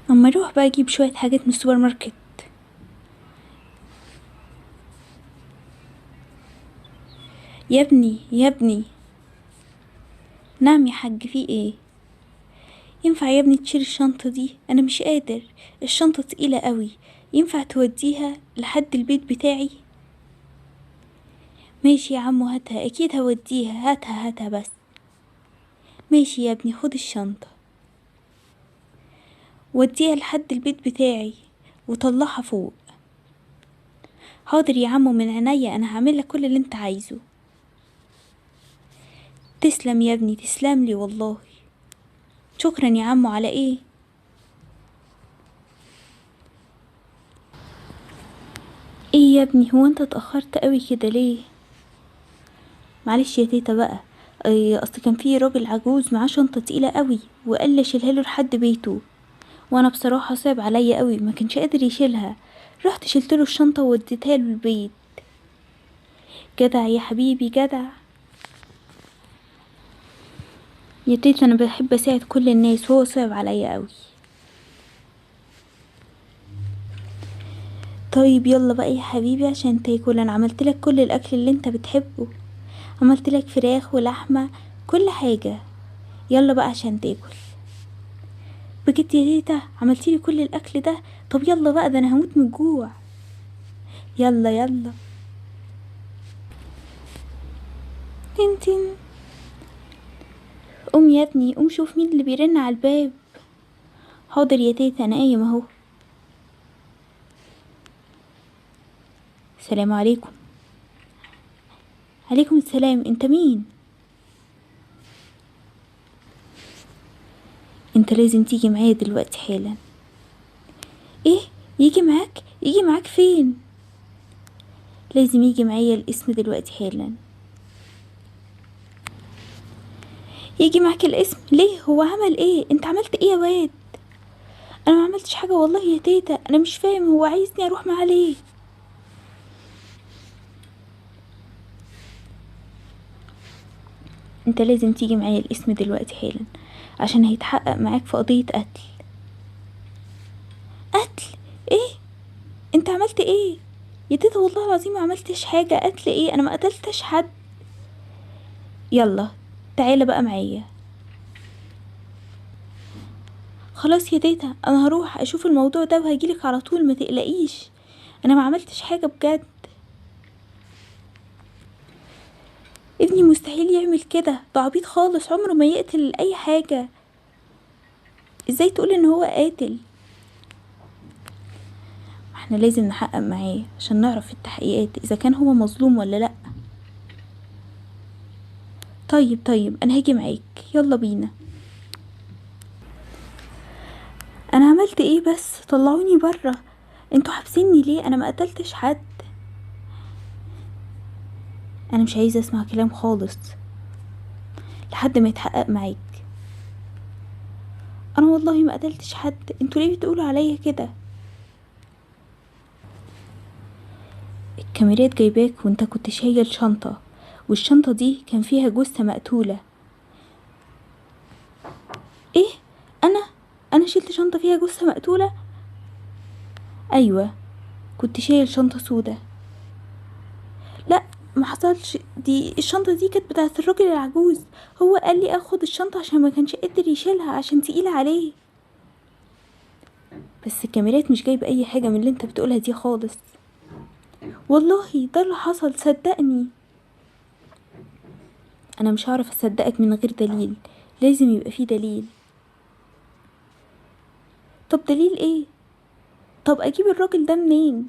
اما اروح بقى اجيب شوية حاجات من السوبر ماركت. يا ابني يا ابني. نعم يا حاج، في ايه؟ ينفع يا ابني تشيل الشنطة دي؟ انا مش قادر، الشنطة تقيلة قوي، ينفع توديها لحد البيت بتاعي؟ ماشي يا عمو هاتها، اكيد هوديها، هاتها هاتها بس. ماشي يا ابني خد الشنطة وديها لحد البيت بتاعي وطلعها فوق. حاضر يا عمو من عينيا، انا هعمل لك كل اللي انت عايزه. تسلم يا ابني، تسلم لي والله. شكرا يا عمو. على ايه؟ ايه يا ابني هو انت اتأخرت قوي كده ليه؟ معلش يا تيتا بقى، اصل كان في راجل عجوز معاه شنطة تقيلة قوي وقال لي اشيلها له لحد بيته، وانا بصراحة صعب عليا قوي، ما كانش قادر يشيلها، رحت شلت له الشنطة ووديتها له البيت. جدع يا حبيبي جدع. يا تيتا انا بحب اساعد كل الناس وهو صعب عليا قوي. طيب يلا بقى يا حبيبي عشان تاكل، انا عملت لك كل الاكل اللي انت بتحبه، عملت لك فراخ ولحمة كل حاجة، يلا بقى عشان تاكل. بجد يا تيتا عملتي لي كل الاكل ده؟ طب يلا بقى ده انا هموت من الجوع. يلا يلا. تن تن. قوم يا ابني قوم شوف مين اللي بيرن على الباب. حاضر يا تيتا انا قايم اهو. السلام عليكم. عليكم السلام، انت مين؟ انت لازم تيجي معايا دلوقتي حالا. ايه يجي معاك؟ يجي معاك فين؟ لازم يجي معايا الاسم دلوقتي حالا. يجي معاك الاسم ليه؟ هو عمل ايه؟ انت عملت ايه يا واد؟ انا ما عملتش حاجة والله يا تيتا، انا مش فاهم هو عايزني اروح معاه ليه. انت لازم تيجي معايا الاسم دلوقتي حالا عشان هيتحقق معاك في قضية قتل. قتل ايه؟ انت عملت ايه يا تيتا؟ والله العظيم ما عملتش حاجة. قتل ايه؟ انا ما قتلتش حد. يلا تعالى بقى معايا. خلاص يا تيتا انا هروح اشوف الموضوع ده وهجيلك على طول، ما تقلقيش انا ما عملتش حاجة بجد. ابني مستحيل يعمل كده، ده عبيط خالص، عمره ما يقتل اي حاجة. ازاي تقول ان هو قاتل؟ احنا لازم نحقق معاه عشان نعرف التحقيقات اذا كان هو مظلوم ولا لا. طيب انا هاجي معاك، يلا بينا. انا عملت ايه بس؟ طلعوني برا، انتوا حابسيني ليه؟ انا ما قتلتش حد. انا مش عايزه اسمع كلام خالص لحد ما يتحقق معاك. انا والله ما قتلتش حد، انتوا ليه بتقولوا عليا كده؟ الكاميرات جايباك وانت كنت شايل شنطه، والشنطه دي كان فيها جثه مقتوله. ايه؟ انا شلت شنطه فيها جثه مقتوله؟ ايوه كنت شايل شنطه سودة. لا ما حصلش، دي الشنطه دي كانت بتاعه الراجل العجوز، هو قال لي اخد الشنطه عشان ما كانش قادر يشيلها عشان تقيله عليه. بس الكاميرات مش جايبه اي حاجه من اللي انت بتقولها دي خالص. والله ده اللي حصل صدقني. انا مش هعرف اصدقك من غير دليل، لازم يبقى فيه دليل. طب دليل ايه؟ طب اجيب الراجل ده منين؟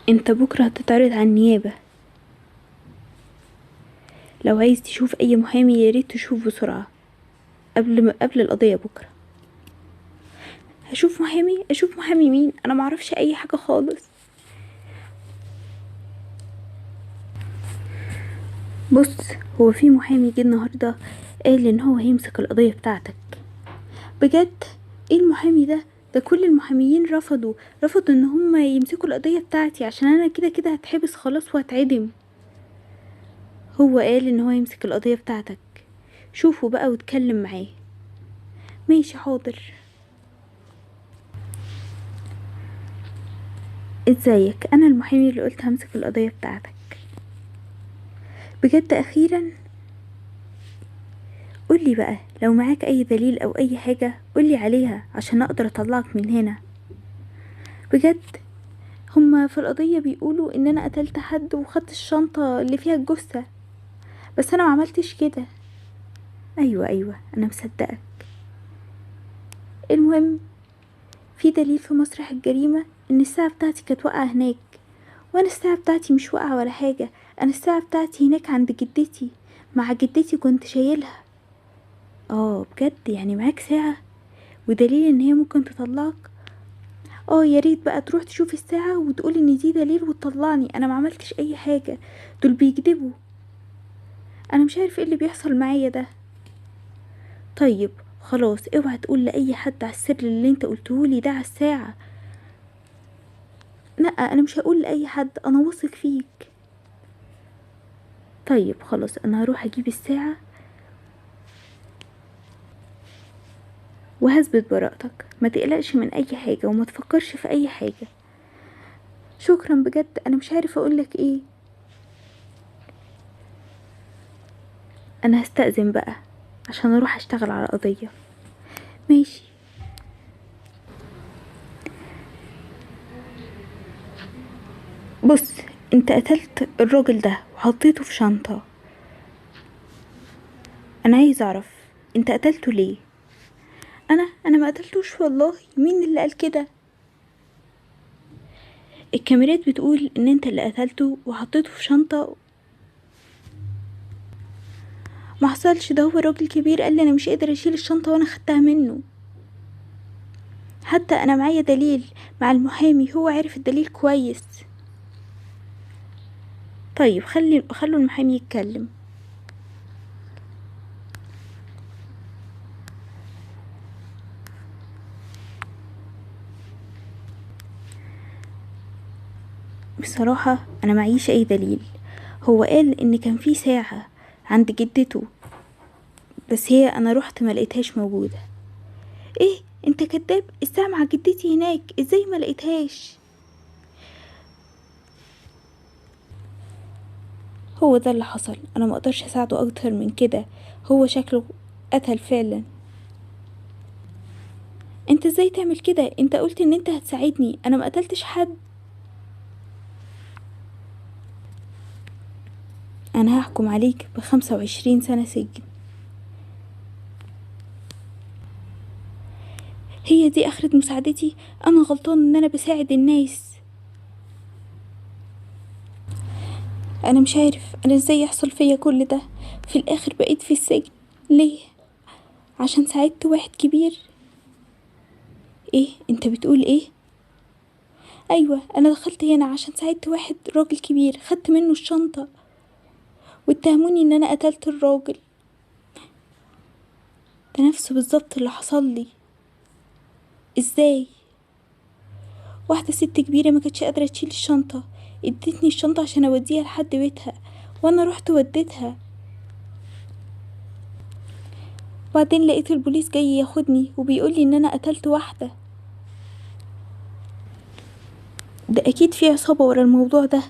انت بكرة هتتعرض على النيابة، لو عايز تشوف اي محامي ياريت تشوف بسرعة قبل القضية بكرة. هشوف محامي؟ اشوف محامي مين؟ انا معرفش اي حاجة خالص. بص هو في محامي جه النهاردة قال ان هو هيمسك القضية بتاعتك. بجد؟ ايه المحامي ده؟ ده كل المحاميين رفضوا ان هم يمسكوا القضية بتاعتي عشان انا كده كده هتحبس خلاص وهتعدم. هو قال ان هو يمسك القضية بتاعتك. شوفه بقى واتكلم معاه. ماشي حاضر. ازيك؟ انا المحامي اللي قلت همسك القضية بتاعتك. بجد اخيرا؟ قولي بقى لو معاك اي دليل او اي حاجة قولي عليها عشان اقدر اطلعك من هنا. بجد هما في القضية بيقولوا ان انا قتلت حد وخدت الشنطة اللي فيها الجثة، بس انا ما عملتش كده. ايوه انا مصدقك. المهم في دليل في مسرح الجريمة ان الساعة بتاعتي كانت واقعة هناك، وانا الساعة بتاعتي مش واقعة ولا حاجة، انا الساعة بتاعتي هناك عند جدتي، مع جدتي كنت شايلها. بجد؟ يعني معاك ساعة ودليل ان هي ممكن تطلعك؟ يا ريت بقى تروح تشوف الساعة وتقول ان دي دليل وتطلعني، انا ما عملتش اي حاجة، دول بيكذبوا، انا مش عارف ايه اللي بيحصل معايا ده. طيب خلاص، اوعى تقول لاي حد على السر اللي انت قلتهولي ده على الساعة. لا انا مش هقول لاي حد، انا واثق فيك. طيب خلاص انا هروح اجيب الساعة وهثبت براءتك، ما تقلقش من اي حاجة وما تفكرش في اي حاجة. شكرا بجد، انا مش عارف اقولك ايه. انا هستأذن بقى عشان اروح اشتغل على قضية. ماشي. بص، انت قتلت الراجل ده وحطيته في شنطة، انا عايز اعرف انت قتلته ليه؟ انا ما قتلتوش والله. مين اللي قال كده؟ الكاميرات بتقول ان انت اللي قتلته وحطيته في شنطة. ما حصلش، ده هو راجل كبير قال لي انا مش قادر اشيل الشنطة وانا خدتها منه. حتى انا معايا دليل مع المحامي، هو عارف الدليل كويس. طيب خلوا المحامي يتكلم. بصراحة انا معيش اي دليل. هو قال ان كان في ساعة عند جدته، بس هي انا روحت ما لقيتهاش موجودة. ايه انت كداب، الساعة مع جدتي هناك، ازاي ما لقيتهاش؟ هو ده اللي حصل، انا ما اقدرش اساعده اكتر من كده، هو شكله قتل فعلا. انت ازاي تعمل كده؟ انت قلت ان انت هتساعدني، انا ما قتلتش حد. انا هحكم عليك ب25 سنة سجن. هي دي اخرة مساعدتي؟ انا غلطان ان انا بساعد الناس. انا مش عارف انا ازاي يحصل فيا كل ده، في الاخر بقيت في السجن ليه؟ عشان ساعدت واحد كبير؟ ايه انت بتقول ايه؟ ايوه انا دخلت هنا عشان ساعدت واحد راجل كبير، خدت منه الشنطة واتهموني ان انا قتلت الراجل. ده نفسه بالظبط اللي حصل لي. ازاي؟ واحدة ست كبيرة ما كانتش قادرة تشيل الشنطة، ادتني الشنطة عشان اوديها لحد بيتها، وانا رحت وديتها. بعدين لقيت البوليس جاي ياخدني وبيقولي ان انا قتلت واحدة. ده اكيد في عصابة ورا الموضوع ده،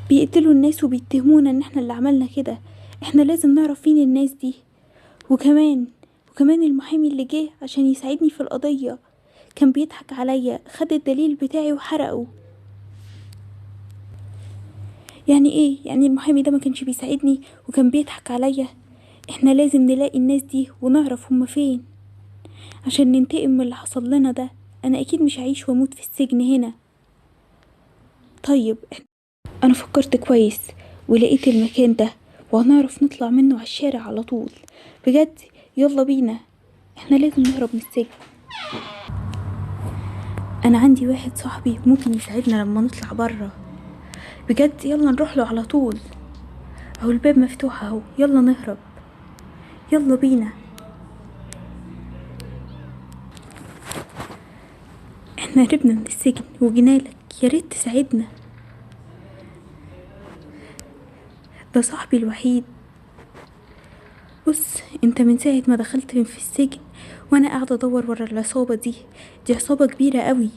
بيقتلوا الناس وبيتهمونا ان احنا اللي عملنا كده. احنا لازم نعرف فين الناس دي. وكمان المحامي اللي جه عشان يساعدني في القضية كان بيضحك عليا، خد الدليل بتاعي وحرقه. يعني ايه؟ يعني المحامي ده ما كانش بيساعدني وكان بيضحك عليا؟ احنا لازم نلاقي الناس دي ونعرف هما فين عشان ننتقم من اللي حصل لنا ده. انا اكيد مش هعيش واموت في السجن هنا. طيب انا فكرت كويس ولقيت المكان ده وهنعرف نطلع منه على الشارع على طول. بجد يلا بينا، احنا لازم نهرب من السجن. انا عندي واحد صاحبي ممكن يساعدنا لما نطلع برا. بجد يلا نروح له على طول. اهو الباب مفتوح اهو، يلا نهرب، يلا بينا. احنا هربنا من السجن وجينالك، يا ريت تساعدنا. ده صاحبي الوحيد. بص، انت من ساعة ما دخلت في السجن وانا قاعدة ادور ورا العصابة دي، دي عصابة كبيرة قوي،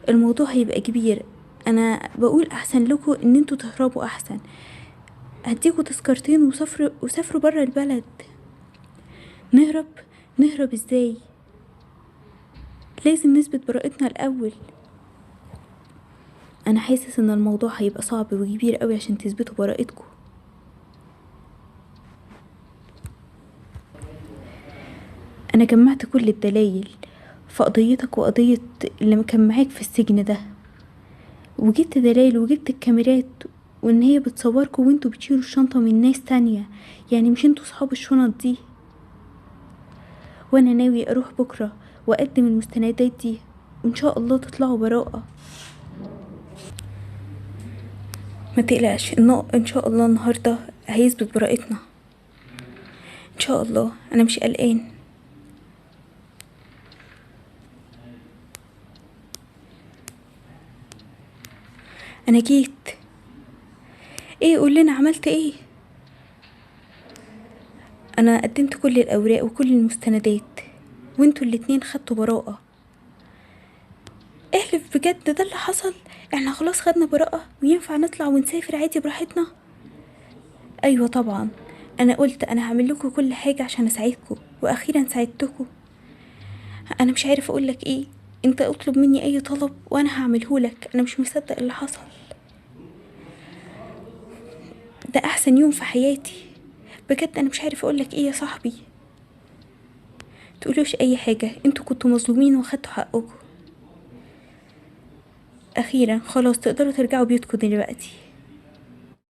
الموضوع هيبقى كبير. انا بقول احسن لكم ان انتوا تهربوا احسن، هديكوا تذكرتين وسافروا برا البلد. نهرب؟ نهرب ازاي؟ لازم نثبت براءتنا الاول. انا حاسس ان الموضوع هيبقى صعب وكبير قوي عشان تثبتوا براءتكم. انا جمعت كل الدلائل في قضيتك وقضية اللي كان معاك في السجن ده، وجبت دلائل وجبت الكاميرات وان هي بتصوركم وانتوا بتشيلوا الشنطة من ناس تانية، يعني مش انتوا صحاب الشنط دي. وانا ناوي اروح بكرة واقدم المستندات دي وان شاء الله تطلعوا براءة. ما تقلقش، ان شاء الله النهاردة هيثبت براءتنا ان شاء الله، انا مش قلقان. انا جيت. ايه قول لنا عملت ايه؟ انا قدمت كل الاوراق وكل المستندات وانتوا الاتنين خدتوا براءة. احلف بجد ده اللي حصل؟ احنا خلاص خدنا براءة وينفع نطلع ونسافر عادي براحتنا؟ ايوه طبعا، انا قلت انا هعمل لكم كل حاجة عشان اساعدكم، واخيرا ساعدتكم. انا مش عارف اقولك ايه، انت اطلب مني اي طلب وانا هعملهولك، انا مش مصدق اللي حصل. ده احسن يوم في حياتي بجد، انا مش عارف اقولك ايه يا صاحبي. تقولوش اي حاجة، انتوا كنتوا مظلومين وخدتوا حقكم. اخيرا خلاص تقدروا ترجعوا بيوتكم دلوقتي.